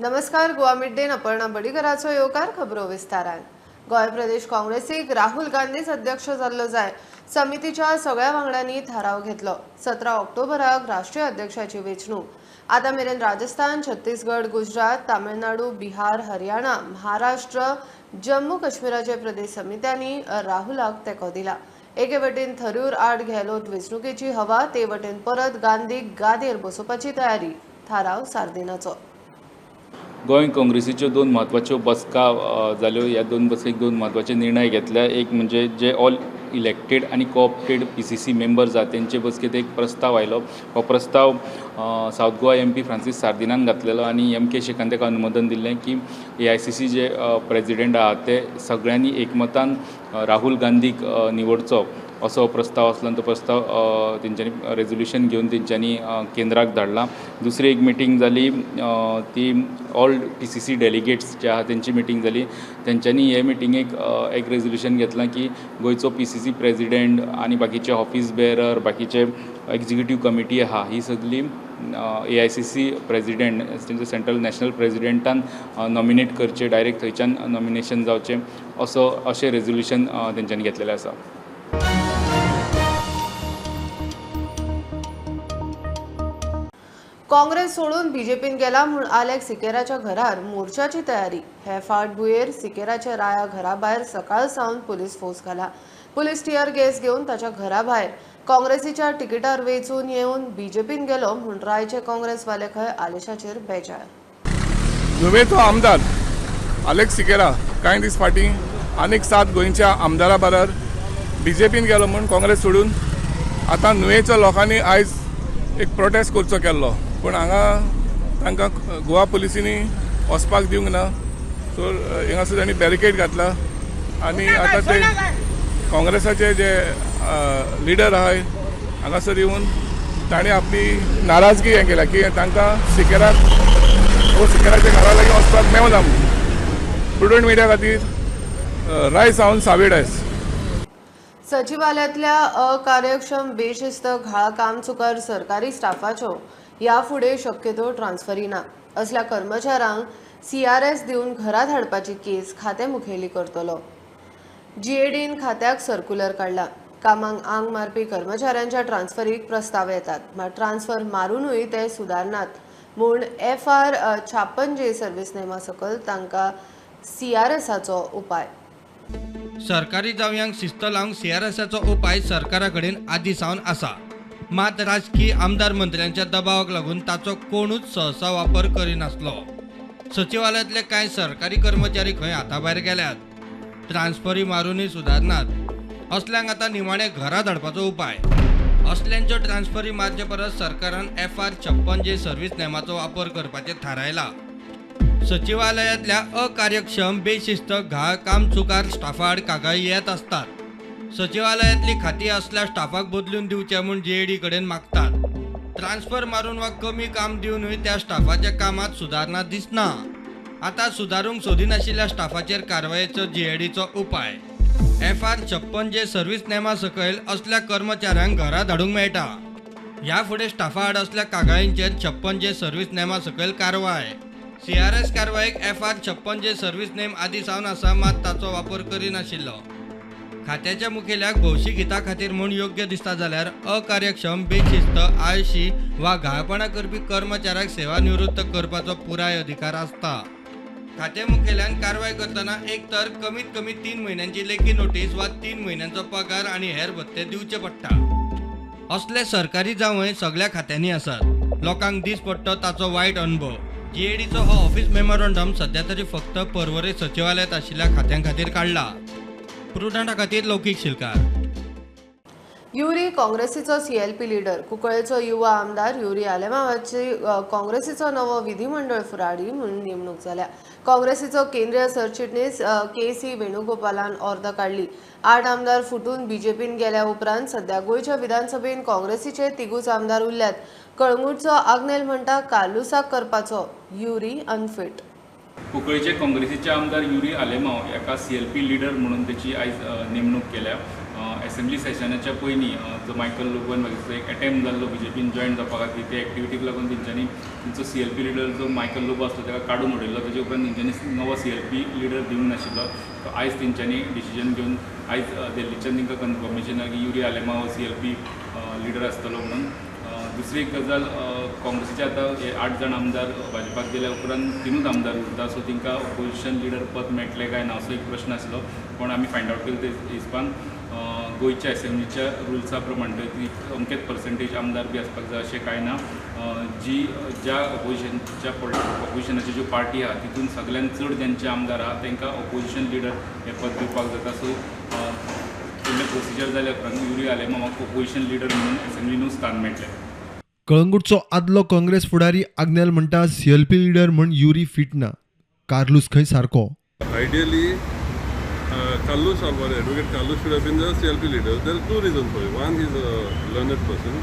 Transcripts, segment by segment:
नमस्कार, गोवा मिड डेन अपर्णा बडीकराचो येवकार. खबरो विस्तारान. गोंय प्रदेश काँग्रेसीक राहुल गांधीच अध्यक्ष जाल्लो जाय. समितीच्या सगळ्या वांगड्यांनी थाराव घेतलो. 17 ऑक्टोबराक राष्ट्रीय अध्यक्षाची वेंचणूक. आतां मेरेन राजस्थान, छत्तीसगड, गुजरात, तामिळनाडू, बिहार, हरियाणा, महाराष्ट्र, जम्मू काश्मीराचे प्रदेश समित्यांनी राहुलाक तेंको दिला. एके वटेन थरूर आड गेहलोत वेंचणुकेची हवा, ते वटेन परत गांधीक गादयेर बसोवपाची तयारी. थाराव सार्दिनाचो. गोंय काँग्रेसीच्यो दोन म्हत्वाच्यो बसका जाल्यो. ह्या दोन बसकेक दोन म्हत्वाचे निर्णय घेतले. एक म्हणजे जे ऑल इलेक्टेड आनी कोऑप्टेड PCC members आसा तेंचे बसकेंत एक प्रस्ताव आयलो. हो प्रस्ताव सावथ गोवा MP Francis सार्दिनान घातलेलो आनी MK शेखान ताका अनुमोदन दिल्लें की AICC जे प्रेजिडेंट आहा ते सगळ्यांनी एकमतान राहुल गांधीक निवडचो असो प्रस्ताव आसलो आनी तो प्रस्ताव तेंच्यांनी रेजोल्युशन घेवन तेंच्यांनी केंद्राक धाडला. दुसरी एक मिटींग जाली ती ऑल PCC delegates जे आहा तेंची मिटींग जाली. तेंच्यांनी हे मिटिंगेक एक रेजोल्युशन घेतलां की गोंयचो PCC president आनी बाकीचे ऑफिस बेरर, बाकीचे एग्जिक्युटीव कमिटी आहा ही सगळी AICC president, तेंचे सेंट्रल नॅशनल प्रेजिडेंटान नॉमिनेट करचे, डायरेक्ट थंयच्यान नॉमिनेशन जावचें असो अशें रेजोल्युशन तेंच्यांनी घेतलेलें आसा. काँग्रेस सोडून बीजेपीन गेला म्हूण आलेक्स सिकेराच्या घरार मोर्चाची तयारी. हे फाटभुंयेर सिकेराच्या राया घरा भायर सकाळ सावन पुलीस फोर्स घाला. पुलीस टियर गॅस घेवन ताच्या घरा भायर काँग्रेसीच्या तिकिटार वेंचून येवन बीजेपीन गेलो म्हूण रायचे काँग्रेसवाले खंय आलेशाचेर बेजार. नुवेचो आमदार आलेक्स सिकेरा कांय दीस फाटीं आनीक 7 गोंयच्या आमदारा बराबर बीजेपीन गेलो म्हूण काँग्रेस सोडून आतां नुवेच्या लोकांनी आयज एक प्रोटेस्ट करचो केल्लो, पूण हांगा तांकां गोवा पुलिसांनी वचपाक दिवंक ना. सो हांगासर तांणी बॅरिकेड घातला आनी आतां ते काँग्रेसाचे जे लिडर आहाय हांगासर येवन तांणी आपली नाराजगी हें केल्या की तांकां सिकेराक वो सिकेराच्या घरा लागीं वचपाक मेवना म्हूण. प्रुडंट मिडिया खातीर राय सावन सावेड आयज. सचिवालयांतल्या अकार्यक्षम, बेशिस्त, घाळ कामचुकार सरकारी स्टाफाच्यो ह्या फुडें शक्यतो ट्रान्सफरी ना. असल्या कर्मचाऱ्यांक CRS दिवन घरा धाडपाची केस खातें मुखेली करतलो. GADन खात्याक सर्क्युलर काडला. कामांक आंग मारपी कर्मचाऱ्यांच्या ट्रान्सफरीक प्रस्ताव येतात, मात ट्रान्सफर मारुनूय ते सुदारनात म्हूण FR 56J service नेमा सकयल तांकां CRSाचो उपाय. सरकारी जावयांक शिस्त लावंक CRSाचो उपाय सरकारा कडेन आदी सावन आसा. मात राजकीय आमदार मंत्र्यांच्या दबावाक लागून ताचो कोणूच सहसा वापर करिनासलो. सचिवालयांतले कांय सरकारी कर्मचारी खंय हाताभायर गेल्यात, ट्रान्सफरी मारुनूय सुदारनात. असल्यांक आतां निमाणे घरा धाडपाचो उपाय. असल्यांच्यो ट्रान्सफरी मारचे परस सरकारान FR 56J service नेमाचो वापर करपाचें थारायला. सचिवालयांतल्या अकार्यक्षम, बेशिस्त, घाळ कामचुकार स्टाफा आड कागाळी येत आसतात. सचिवालयांतली खाती असल्या स्टाफाक बदलून दिवचें म्हूण GAD कडेन मागतात. ट्रान्सफर मारून वा कमी काम दिवनूय त्या स्टाफाच्या कामांत सुदारणा दिसना. आतां सुदारूंक सोदिनाशिल्ल्या स्टाफाचेर कारवायेचो GADचो उपाय. FR 56J service नेमा सकयल असल्या कर्मचाऱ्यांक घरा धाडूंक मेळटा. ह्या फुडें स्टाफा आड असल्या कागाळींचेर 56J service नेमा सकयल कारवाय. CRS कारवायेक FR 56J service नेम आदी सावन आसा, मात ताचो वापर करिनाशिल्लो. खात्याच्या मुखेल्याक भौशीक हिता खातीर म्हूण योग्य दिसता जाल्यार अकार्यक्षम, बेशिस्त, आळशी वा घाळपणां करपी कर्मचाऱ्याक सेवानिवृत्त करपाचो पुराय अधिकार आसता. खाते मुखेल्यान कारवाय करतना एक तर कमीत कमी 3 म्हयन्यांची लेखी नोटीस वा 3 म्हयन्यांचो पगार आनी हेर भत्ते दिवचे पडटा. असले सरकारी जावंय सगळ्या खात्यांनी आसात. लोकांक दिसपडटो ताचो वायट अणभव. GADचो हो ऑफिस मेमोरंडम सध्या तरी फक्त पर्वरे सचिवालयांत आशिल्ल्या खात्यां खातीर काडला. प्रुडंटा खातीर लौकीक शिलकार. युरी काँग्रेसीचो CLP leader, कुंकळेचो युवा आमदार युरी आलेमावाची काँग्रेसीचो नवो विधिमंडळ फुडारी म्हूण नेमणूक जाल्या. काँग्रेसीचो केंद्रीय सरचिटणीस KC वेणुगोपालान अर्द काडली. 8 आमदार फुटून बीजेपीन गेल्या उपरांत सध्या गोंयच्या विधानसभेन काँग्रेसीचे 3 आमदार उरल्यात. कळंगूटचो आग्नेल म्हणटा कार्लुसाक करपाचो युरी अनफिट. कुंकळीचे काँग्रेसीचे आमदार युरी आलेमाव हाका CLP leader म्हणून तेची आयज नेमणूक केल्या. एसेंब्ली सेशनाच्या पयलीं जो मायकल लोबोन वगैरे एक अटेम्प्ट जाल्लो बीजेपीन जॉयन जावपा खातीर, ते एक्टिविटीक लागून तेंच्यांनी तेंचो सीएलपी लिडर जो मायकल लोबो आसलो ताका काडून उडयल्लो. तेजे उपरांत तेंच्यांनी नवो सीएलपी लिडर दिवंक नाशिल्लो. तो आयज तेंच्यांनी डिसिजन घेवन आयज दिल्लीच्यान तांकां कन्फर्मेशन की युरी आलेमांव हो सीएलपी लिडर आसतलो म्हणून. दुसरी एक गजाल, काँग्रेसीचे आतां हे 8 जाण आमदार भाजपाक गेल्या उपरांत 3 आमदार उरता, सो तांकां ओपोजिशन लिडर पद मेळटलें काय ना असो एक प्रश्न आसलो. पूण आमी फायंड आवट केलें ते हिसपान गोंयच्या एसेंब्लीच्या रुल्सा प्रमाण ती अमकेच पर्संटेज आमदार बी आसपाक जाय अशें कांय ना. जी ज्या ओपोजिशनच्या ओपोजिशनाची ज्यो पार्टी आहा तितून सगळ्यान चड ज्यांचे आमदार आहा तांकां ओपोजिशन लिडर हें पद दिवपाक जाता. सो फुडलें प्रोसिजर जाल्या उपरांत युरी आलेमांवाक ओपोजिशन लिडर म्हणून एसेंब्लीनूच स्थान मेळटलें. कळंगूटचो आदलो काँग्रेस फुडारी आग्नेल म्हणटा सीएलपी लिडर म्हण युरी फिट ना, कार्लूस खंय सारको. Ideally Carlos Alvares, Advocate Carlos should have been the CLP leader. There are 2 reasons for it. One, he's a learned person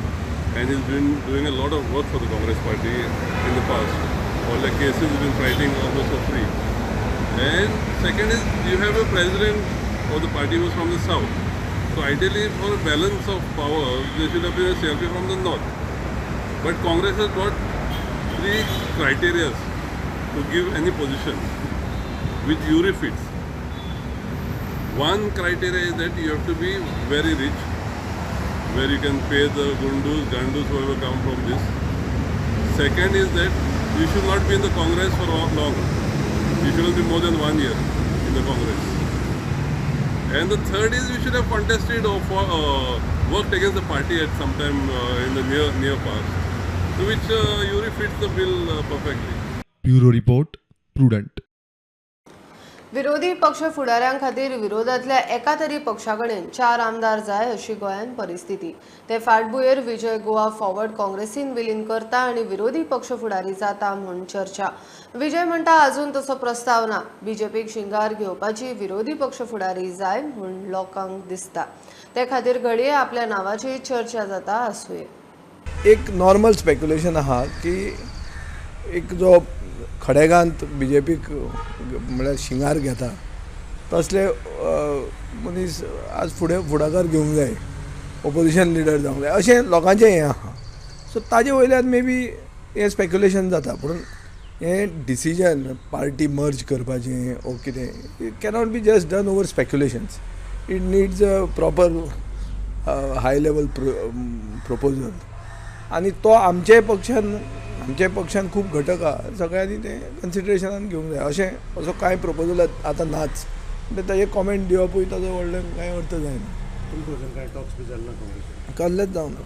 and he's been doing a lot of work for the Congress party in the past. All the cases he's been fighting almost for free. And second is, you have a president of the party who's from the south. So ideally, for a balance of power, there should have been a CLP from the north. But Congress has got 3 criteria to give any position, which Yuri fits. One criteria is that you have to be very rich, where you can pay the gundus, gandus, whoever come from this. Second is that you should not be in the Congress for long. You shouldn't be more than 1 year in the Congress. And the third is you should have contested or worked against the party at some time in the near past, so which Yuri fits the bill perfectly. Bureau report, Prudent. विरोधी पक्ष फुडाऱ्यां खातीर विरोधातल्या एका तरी पक्षा कडेन 4 आमदार जाय अशी गोंयांत परिस्थिती. ते फाटभुंयेर विजय गोवा फॉरवर्ड काँग्रेसीन विलीन करता आनी विरोधी पक्ष फुडारी जाता म्हूण चर्चा. विजय म्हणटा अजून तसो प्रस्ताव ना. बीजेपीक शिंगार घेवपाची विरोधी पक्ष फुडारी जाय म्हूण लोकांक दिसता, ते खातीर घडये आपल्या नावाची चर्चा जाता आसुये. एक नॉर्मल स्पेक्युलेशन आहा की एक जो खडेगांत बीजेपीक म्हळ्यार शिंगार घेता तसले मनीस आज फुडें फुडाकार घेवंक जाय, ओपोजिशन लिडर जावंक जाय अशें लोकांचें हें आहा. सो ताजे वयल्यान मे बी हें स्पेक्युलेशन जाता, पूण हें डिसिजन पार्टी मर्ज करपाचें ओ कितें it cannot be just done over speculations. It needs a proper high level proposal. आनी तो आमचे पक्षान खूब घटक आहा, सगळ्यांनी तें कन्सिडरेशनान घेवंक जाय. अशें असो कांय प्रपोजल आतां नाच, म्हणटा ताजेर कॉमेंट दिवपूय ताजो व्हडलो कांय अर्थ जायना. कसलेच जावना.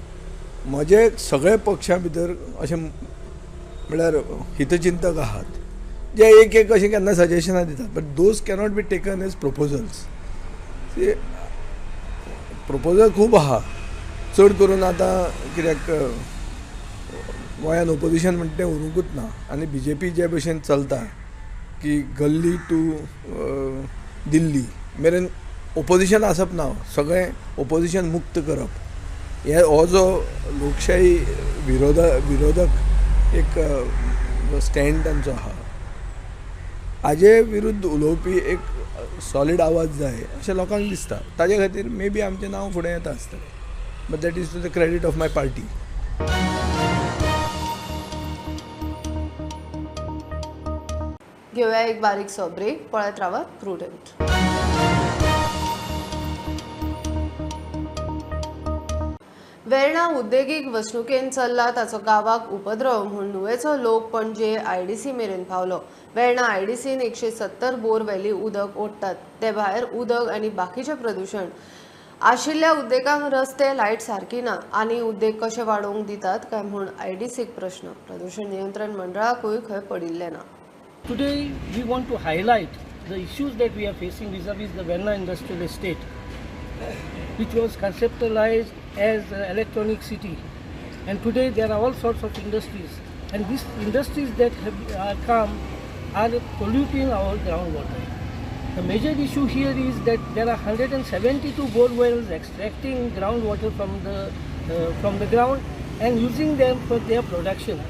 म्हजे सगळे पक्षां भितर अशें म्हळ्यार हितचिंतक आहात जे एक एक अशें केन्ना सजेशनां दितात, but those cannot be taken as proposals. Proposal खूब आहा, चड करून आतां कित्याक गोंयान ओपोजिशन म्हणटा तें उरुंकूच ना आनी बी जे पी जे भशेन चलता की गल्ली टू दिल्ली मेरेन ओपोजिशन आसप ना, सगळें ओपोजिशन मुक्त करप हे हो जो लोकशाही विरोधक एक स्टँड तांचो आहा हाजे विरुद्ध उलोवपी एक सॉलीड आवाज जाय अशें लोकांक दिसता. ताजे खातीर मे बी आमचें नांव फुडें येता आसतलें, but that is to the credit of my party. घेऊया एक बारीकसो ब्रेक, पळयत रावात प्रुडंट. वेर्णा उद्देगीक वसणुकेन चल्ला ताचो गांवाक उपद्रव म्हूण नुवेचो लोक पणजे आयडीसी मेरेन पावलो. वेर्णा आयडीसीन 170 बोरवेली उदक ओडटात, ते भायर उदक आनी बाकीचें प्रदूशण आशिल्ल्या उद्देगांक रस्ते लायट सारकी ना आनी उद्देग कशे वाडोवंक दितात काय म्हूण आयडीसीक प्रश्न. प्रदूशण नियंत्रण मंडळाकूय खंय पडिल्लें ना. Today we want to highlight the issues that we are facing vis-a-vis the Verna Industrial Estate, which was conceptualized as an electronic city, and today there are all sorts of industries, and these industries that have come are polluting our groundwater. The major issue here is that there are 172 bore wells extracting groundwater from the ground and using them for their production.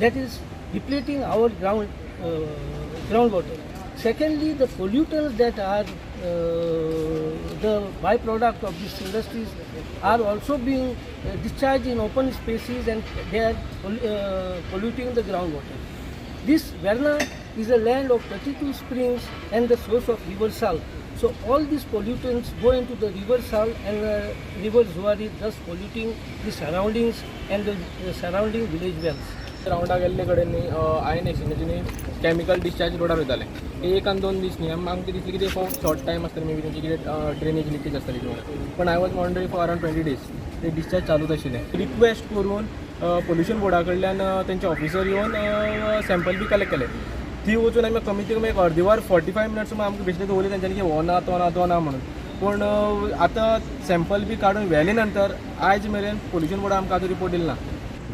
That is depleting our groundwater. Secondly, the pollutants that are the byproduct of these industries are also being discharged in open spaces, and they are polluting the groundwater. This Verna is a land of 32 springs and the source of River Sal. So all these pollutants go into the River Sal and River Zuari, thus polluting the surroundings and the surrounding village wells. रावंडा गेल्ले कडेन न्ही आयन एक्सचेंजाचे न्ही chemical discharge रोडार वयताले एक आनी दोन दीस न्ही आमकां दिसलें की ते फॉर शॉर्ट टायम आसतले मे बी तेंची कितें ड्रेनेज लिकेज आसतली कितें, पण I was monitoring for around 20 days ते डिस्चार्ज चालूच आशिल्लें. रिक्वेस्ट करून पोल्युशन बोर्डा कडल्यान तेंचे ऑफिसर येवन सॅम्पल बी कलेक्ट केले. ती वचून आमी कमीत कमी एक अर्दी वर 45 मिनट्स आमकां बेश्टे दवरली तेंच्यांनी की हो ना तो ना तो ना म्हणून, पूण आतां सॅम्पल बी काडून व्हेले नंतर आयज मेरेन पोल्युशन बोर्डा आमकां आतां रिपोर्ट दिला ना.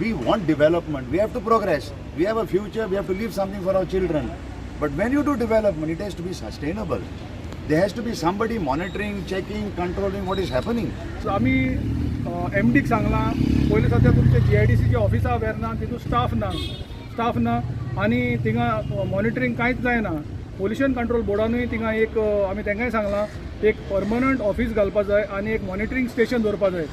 We want development, we have to progress, we have a future, we have to leave something for our children. But when you do development, it has to be sustainable. There has to be somebody monitoring, checking, controlling what is happening. So, आमी एमडीक सांगलां पयलीं सद्या तुमचे GIDC जे ऑफिसा वेर्ना तितून staff ना आनी थिंगा monitoring कांयच जायना. पोल्युशन कंट्रोल बोर्डानूय थिंगा एक आमी तांकांय सांगलां एक परमनंट ऑफिस घालपा जाय आनी एक मॉनिटरींग स्टेशन दवरपा जाय.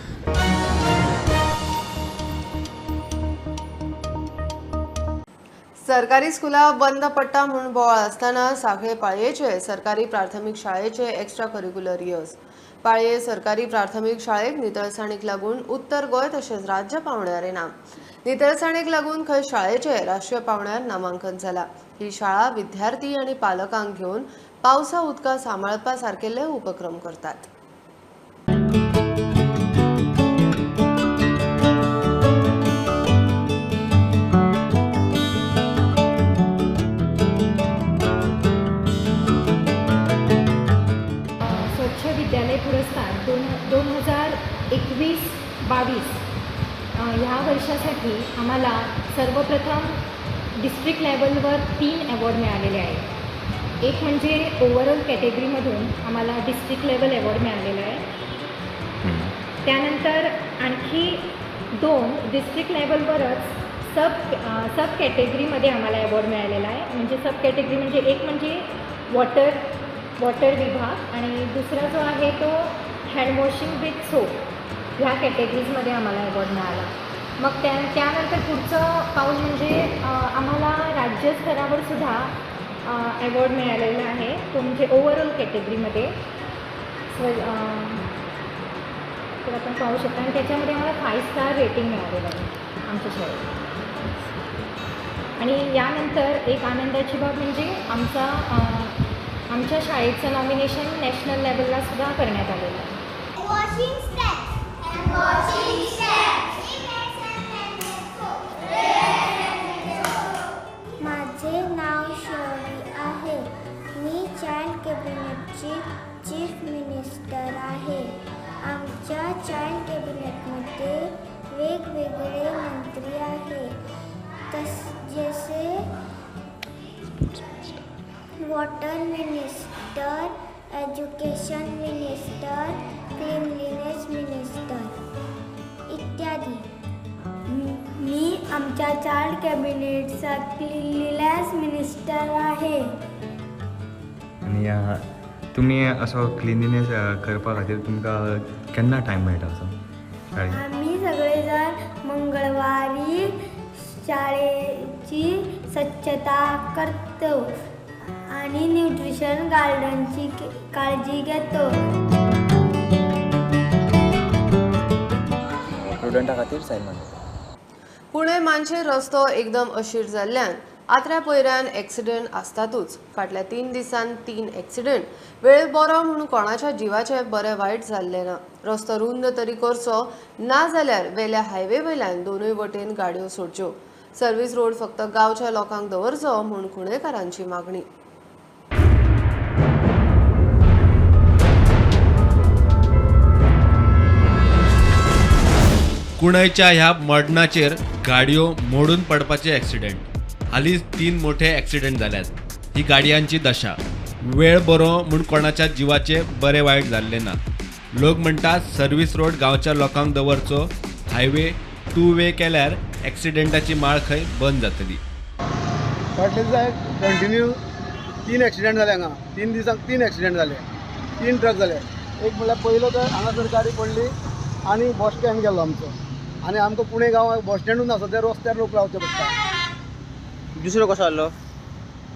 सरकारी स्कुलां बंद पडटा म्हूण बोवाळ आसतना सांखळे पाळयेचे सरकारी प्राथमीक शाळेचे एक्स्ट्रा करिक्युलर इयर्स पाळये सरकारी प्राथमीक शाळेक नितळसाणीक लागून उत्तर गोंय तशेंच राज्य पावंड्यार इनाम. नितळसाणीक लागून खंय शाळेचे राष्ट्रीय पावंड्यार नामांकन जाला. ही शाळा विद्यार्थी आनी पालकांक घेवन पावसा उदका सांबाळपा सारकेले उपक्रम करतात. विद्यालय पुरस्कार 2021-22 ह्या वर्षासाठी आम्हाला सर्वप्रथम डिस्ट्रिक्ट लेवलवर 3 अवॉर्ड मिळालेले आहेत. एक म्हणजे ओव्हरऑल कॅटेगरीमधून आम्हाला डिस्ट्रिक्ट लेवल अवॉर्ड मिळालेला आहे. त्यानंतर आणखी 2 डिस्ट्रिक्ट लेवलवरच सब कॅटेगरीमध्ये आम्हाला अवॉर्ड मिळालेला आहे. म्हणजे सब कॅटेगरी म्हणजे एक म्हणजे वॉटर विभाग आणि दुसरा जो आहे तो हँड वॉशिंग विथ सोप ह्या कॅटेगरीजमध्ये आम्हाला अवॉर्ड मिळाला. मग त्यानंतर पुढचं पाऊल म्हणजे आम्हाला राज्यस्तरावर सुद्धा अवॉर्ड मिळालेला आहे, तो म्हणजे ओव्हरऑल कॅटेगरीमध्ये तर आपण पाहू शकता. आणि त्याच्यामध्ये आम्हाला 5 स्टार रेटिंग मिळालेलं आहे आमच्या शाळेत. आणि यानंतर एक आनंदाची बाब म्हणजे आमच्या शाळेचं नॉमिनेशन नॅशनल लेवलला सुद्धा करण्यात आलेलं आहे. माझे नाव शौरी आहे. मी चाइल्ड कॅबिनेटची चीफ मिनिस्टर आहे. आमच्या चाइल्ड कॅबिनेटमध्ये वेगवेगळे मंत्री आहे, जसे water minister, education minister, cleanliness minister इत्यादी. मी आमच्या चाइल्ड कॅबिनेटचा क्लिनलीनेस मिनिस्टर आहे. आनी तुमी असो क्लिनलीनेस करपा खातीर तुमकां केन्ना टायम मेळटा असो शाळेंत? आमी सगळे जाण मंगळवारी शाळेची स्वच्छता करतो आणि न्यूट्रिशन गार्डनची काळजी घेतो. स्टुडंटा खातीर सायमन. पुणे मानशे रस्तो एकदम अशीर जाल्ल्यान आत्र्या पयऱ्यान एक्सिडेंट आसतातूच. फाटल्या 3 दिसांत 3 एक्सिडेंट. वेळ बरो म्हणून कोणाच्या जिवाचे बरे वायट जाल्ले ना. रस्तो रुंद तरी करचो ना जाल्यार वेल्या हायवे वयल्यान दोनूय वटेन गाडयो सोडच्यो. सर्व्हिस रोड फक्त गांवच्या लोकांक दवरचो म्हूण खुणेकारांची मागणी. कुणयच्या ह्या मडणाचेर गाडयो मोडून पडपाचे एक्सिडेंट. हालींच 3 मोठे एक्सिडेंट जाल्यात. ही गाडयांची दशा. वेळ बरो म्हूण कोणाच्या जिवाचे बरे वायट जाल्ले ना. लोक म्हणटात सर्व्हिस रोड गांवच्या लोकांक दवरचो, हायवे 2 वे केल्यार एक्सिडेंटाची माळ खंय बंद जातली. फाटले दिसा कंटिन्यू 3 एक्सिडेंट जाले हांगा, 3 दिसांक 3 एक्सिडेंट जाले, 3 ट्रक जाले. एक म्हणल्यार पयलो तर हांगासर गाडी पडली आनी बस स्टँड गेल्लो आमचो, आनी आमकां पुणे गांव बस स्टँडूच ना, सद्या रस्त्यार लोक रावचे पडटा. दुसरो कसो आहलो?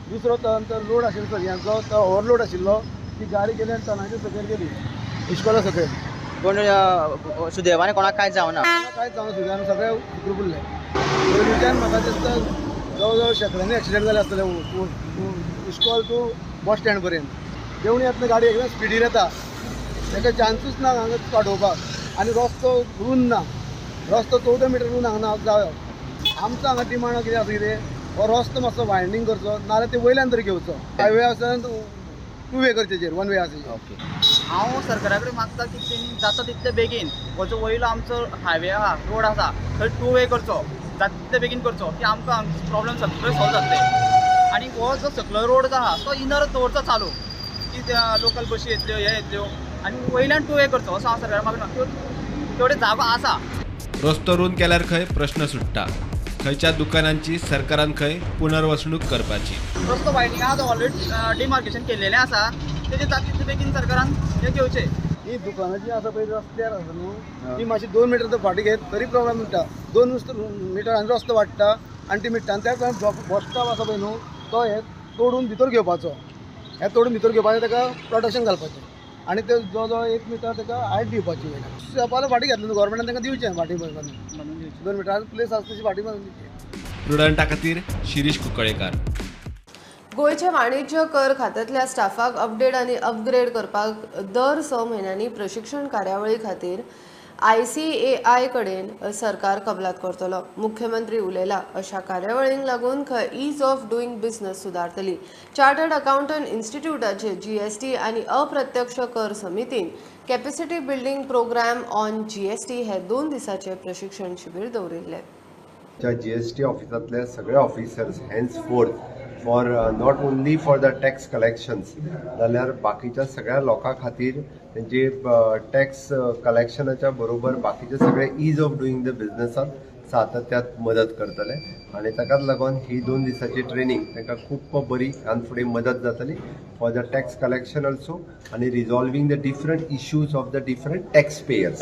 दुसरो तर लोड आशिल्लो सगळ्यांचो, तो ओवरलोड आशिल्लो, ती गाडी गेली आनी टनाच्या सकयल गेली, इश्कोला सकयल. पूण सुदैवान कोणाक कांयच जावना? कांयच जावना, सुदैवान सगळे सुखरूप उरले. पयलींच्यान म्हाका दिसता जवळ जवळ शेंकड्यांनी एक्सिडंट जाले आसतले इश्कोल टू बस स्टँड पर्यंत. देंवणी येतना गाडी एकदम स्पिडीर येता, ताका चान्सूच ना हांगा वाडोवपाक. आनी रस्तो रूंद ना, रस्तो 14 मिटर रूंद हांगा जावो. आमचो हांगा डिमांड कितें आसा, कितें हो रस्तो मातसो वायंडींग करचो, नाजाल्यार ते वयल्यान तरी घेवचो. हायवे आसा 2 वे करचेर, 1 वे आसा. ओके, हांव सरकारा कडेन मागता की तेणी जाता तितले बेगीन हो जो वयलो आमचो हायवे आहा, रोड आसा, थंय 2 वे करचो, जाता तितले बेगीन करचो की आमकां आमचो प्रॉब्लम सगळो सॉल्व जातले. आनी हो जो सकलो रोड जो आहा तो इनर दवरचो चालू, की लोकल बशी येतल्यो, हे येतल्यो, आनी वयल्यान 2 वे करचो असो हांव सरकारा मागना. तेवढे जागो आसा. रस्तो रूंद केल्यार खंय प्रश्न सुट्टा, खंयच्या दुकानांची सरकारान खंय पुनर्वसणूक करपाची. रस्तो वायडिंग आहा तो ऑलरेडी डिमार्केशन केल्लेलें आसा, तेजे जाता तितले बेगीन सरकारान हें घेवचें. ही दुकानां जी आसा पळय रस्त्यार आसा न्हू, ती मातशी 2 मिटर तर फाटीं घेत तरी प्रॉब्लम मेळटा. 2 मिटर आनी रस्तो वाडटा आनी ती मिट्टा. आनी त्याच बस स्टॉप आसा पळय न्हू, तो हे तोडून भितर घेवपाचो, हे तोडून भितर घेवपाचें, ताका प्रोटेक्शन घालपाचें आनी ते जवळ जवळ 1 मिटर ताका हायट दिवपाची. शॉपाला फाटीं घेतलें न्हू गव्हर्मेंटान, तांकां दिवचें फाटीं बांदून 2 मिटर प्लेस आसा तशी फाटीं बांदून दिवची. प्रुडंटा खातीर शिरीष कुंकळेकार. गोंयचे वाणिज्य कर खात्यांतल्या स्टाफाक अपडेट आनी अपग्रेड करपाक दर 6 म्हयन्यांनी प्रशिक्षण कार्यावळी खातीर ICAI कडेन सरकार कबलात करतलो. मुख्यमंत्री उलयला, अशा कार्यावळींक लागून खंय ईज ऑफ डुईंग बिझनस सुदारतली. चार्टर्ड अकाउंटंट इन्स्टिट्यूटाचे GST आनी अप्रत्यक्ष कर समितीन capacity building programme on GST हे 2 दिसाचे प्रशिक्षण शिबीर दवरिल्लें. GST ऑफिसांतले सगळे officers henceforth for not only for the tax collections जाल्यार बाकीच्या सगळ्या लोकां खातीर तेंचे टॅक्स कलेक्शनाच्या बरोबर बाकीचे सगळे ईज ऑफ डुईंग the बिझनसात सातत्यात मदत करतले आनी ताकाच लागून ही 2 दिसाची ट्रेनिंग तांकां खूब बरी आनी फुडें मदत जातली for the tax collection also आनी resolving the different issues of the different tax payers.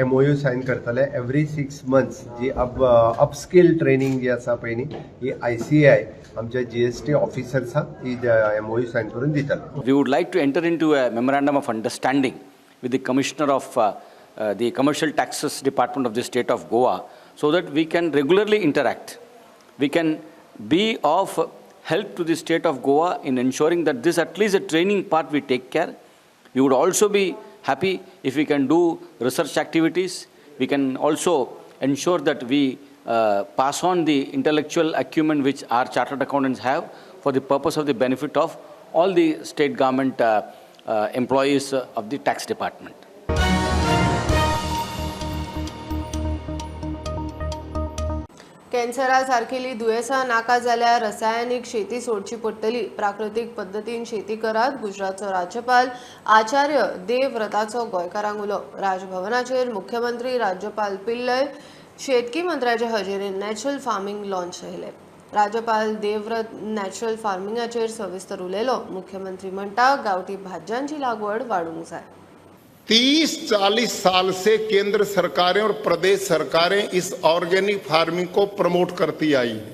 MOU sign करतले एवरी 6 मंथ्स जी अपस्किल ट्रेनिंग जी आसा पळय न्ही, ही ICAI आमच्या GST ऑफिसर्सांक ही MOU sign करून दितले. We would like to enter into a memorandum of understanding with the Commissioner of the Commercial Taxes Department of the State of Goa so that we can regularly interact. We can be of help to the state of Goa in ensuring that this at least a training part we take care. We would also be happy if we can do research activities. We can also ensure that we pass on the intellectual acumen which our chartered accountants have for the purpose of the benefit of all the state government employees of the tax department. कॅन्सरा सारकेली दुयेंसां नाका जाल्यार रसायनीक शेती सोडची पडटली. प्राकृतीक पद्दतीन शेती करात, गुजरातचो राज्यपाल आचार्य देवव्रताचो गोंयकारांक उलो. राजभवनाचेर मुख्यमंत्री राज्यपाल पिल्लय शेतकी मंत्र्याचे हजेरेन नॅचरल फार्मींग लॉन्च केलें. राज्यपाल देवव्रत नॅचरल फार्मिंगाचेर सविस्तर उलयलो. मुख्यमंत्री म्हणटा गांवठी भाज्यांची लागवड वाडूंक जाय. 30-40 साल से केंद्र सरकारें और प्रदेश सरकारें इस ऑर्गेनिक फार्मिंग को प्रमोट करती आई हैं,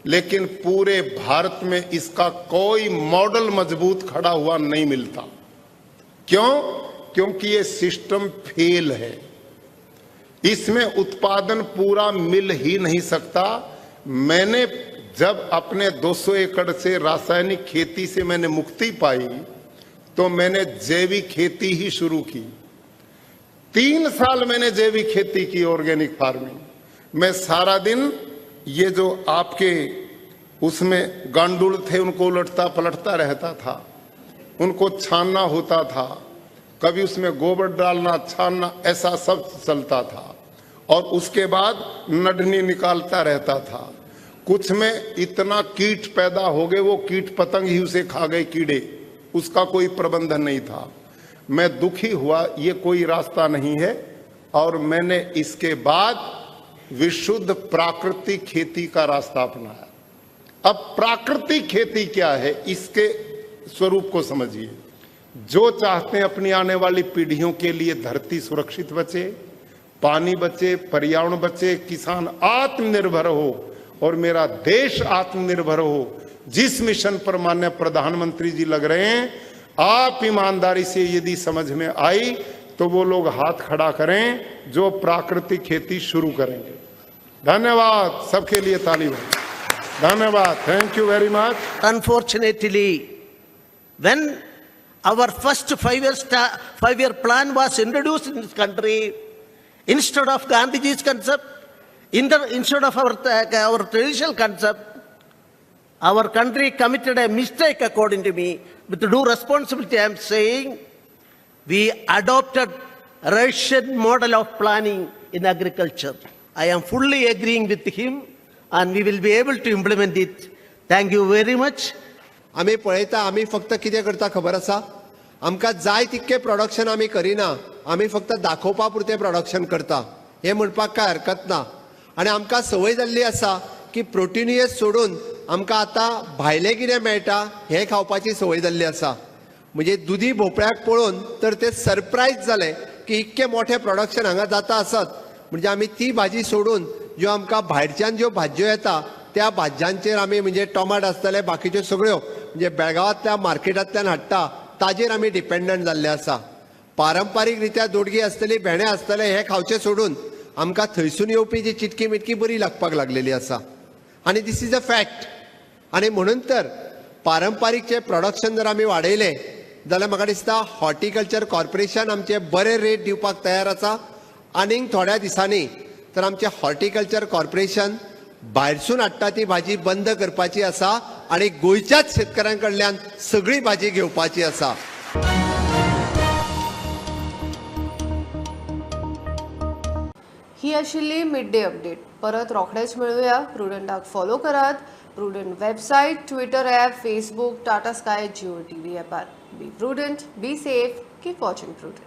लेकिन पूरे भारत में इसका कोई मॉडल मजबूत खड़ा हुआ नहीं मिलता। क्यों? क्योंकि ये सिस्टम फेल है, इसमें उत्पादन पूरा मिल ही नहीं सकता। मैंने जब अपने 200 एकड़ से रासायनिक खेती से मैंने मुक्ति पाई तो मैंने जैविक खेती ही शुरू की। 3 साल मैंने जैविक खेती की, ऑर्गेनिक फार्मिंग। मैं सारा दिन ये जो आपके उसमें गांडुल थे उनको उलटता पलटता रहता था, उनको छानना होता था, कभी उसमें गोबर डालना, छानना, ऐसा सब चलता था। और उसके बाद नडनी निकालता रहता था। कुछ में इतना कीट पैदा हो गए, वो कीट पतंग ही उसे खा गए, कीड़े, उसका कोई प्रबंधन नहीं था। मैं दुखी हुआ, ये कोई रास्ता नहीं है। और मैंने इसके बाद विशुद्ध प्राकृतिक खेती का रास्ता अपनाया। अब प्राकृतिक खेती क्या है, इसके स्वरूप को समझिए। जो चाहते हैं अपनी आने वाली पीढ़ियों के लिए धरती सुरक्षित बचे, पानी बचे, पर्यावरण बचे, किसान आत्मनिर्भर हो और मेरा देश आत्मनिर्भर हो, जिस मिशन पर माननीय प्रधानमंत्री जी लग रहे हैं, आप ईमानदारी से यदि समझ में आई तो वो लोग हाथ खड़ा करें जो प्राकृतिक खेती शुरू करेंगे। धन्यवाद, सबके लिए ताली बजाएं। धन्यवाद, thank you very much. Unfortunately, when our first five-year plan was introduced in this country, instead of Gandhiji's concept, instead of our traditional concept, our country committed a mistake, according to me. With due responsibility, I am saying, we adopted Russian model of planning in agriculture. I am fully agreeing with him, and we will be able to implement it. Thank you very much. आमी पळयता, आमी फक्त कितें करता खबर आसा, आमकां जाय तितकें प्रोडक्शन आमी करिना, आमी फक्त दाखोवपा पुरतें प्रोडक्शन करता, हें म्हणपाक कांय हरकत ना. आनी आमकां संवय जाल्ली आसा की प्रोटिनियस सोडून आमकां आतां भायलें कितें मेळटा हें खावपाची संवय जाल्ली आसा. म्हणजे दुदी भोपळ्याक पळोवन तर ते सरप्रायज जाले की इतकें मोठें प्रोडक्शन हांगा जाता आसत, म्हणजे आमी ती भाजी सोडून ज्यो आमकां भायरच्यान ज्यो भाजयो येता त्या भाजयांचेर आमी म्हणजे टोमाट आसतले, बाकीच्यो सगळ्यो म्हणजे बेळगांवांतल्या मार्केटांतल्यान हाडटा ताजेर आमी डिपेंडंट जाल्ले आसा. पारंपारीक रित्या दोडगी आसतली, भेंडे आसतले, हे खावचे सोडून आमकां थंयसून येवपी जी चिटकी मिटकी बरी लागपाक लागलेली आसा. आनी this is a fact. आनी म्हणून तर पारंपारीक प्रोडक्शन जर आमी वाडयलें जाल्यार म्हाका दिसता हॉर्टिकल्चर कॉर्पोरेशन आमचे बरे रेट दिवपाक तयार आसा. आनीक थोड्या दिसांनी तर आमचें हॉर्टिकल्चर कॉर्पोरेशन भायरसून हाडटा ती भाजी बंद करपाची आसा आनी गोंयच्याच शेतकऱ्यां कडल्यान सगळी भाजी घेवपाची आसा. ही आशिल्ली मिड डे अपडेट. परत रोखडेच मेळुया. प्रुडंटाक फॉलो करात. Prudent website, Twitter app, Facebook, Tata Sky, Jio TV ॲपार. Be prudent, be safe, keep watching Prudent.